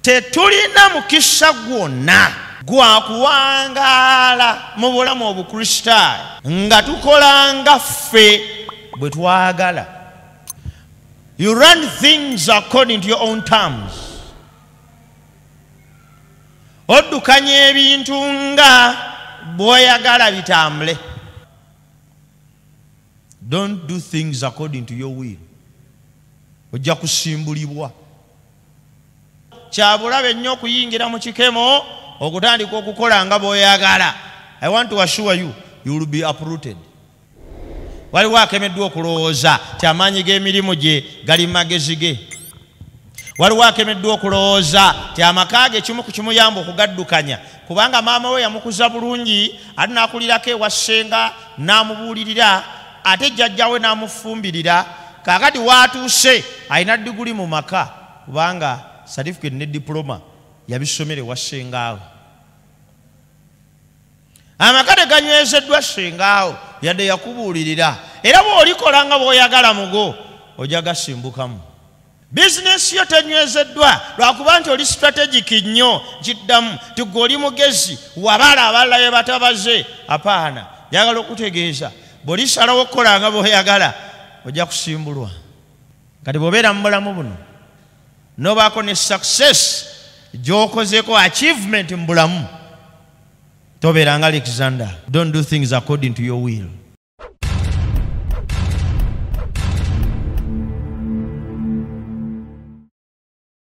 Tetulina mukisa gwonna gwa kuwangaala mu bulamu obukristaayo nga tukolanga ffe bwe twagala. You run things according to your own terms. Oddukanya ebintu nga bw'oyagala bitambule. Don't do things according to your will. Ojja kusimbulibwa. Kya bulabe nnyo okuyingira mu kikemo okutandika okukola nga bw'oyagala. I want to assure you, you will be uprooted. Waliwo akemeddwa okulowooza ti amaanyi g'emirimu gye gali mu magezi ge. Waliwo akemeddwa okulowooza ti amaka ge kimu ku kimuyamba okugaddukanya kubanga maama we yamukuza bulungi, ate n'akulirako ewa ssenga n'amubuulirira, ate jjajja we n'amufumbirira. Kaakati waatuuse alina diguli mu maka kubanga certificate ne diploma yabisomera ewa ssengaawe. Amaka teganywezeddwa ssengaawo yadde yakubuulirira, era bw'olikola nga bw'oyagala mugo ojja gasimbukamu. Bizinesi yo tenywezeddwa lwakuba nti oli strategic nnyo, nkiddamu nti gwe oli mugezi wabala abalala be batabaze. Apaana, njagala okutegeeza bw'olisalawo okukola nga bw'oyagala ojja kusimbulwa. Kati bw'obeera mu bulamu buno n'obaako ne success gy'okozeko achievement mu bulamu, tobeera nga Alexander. Don't do things according to your will.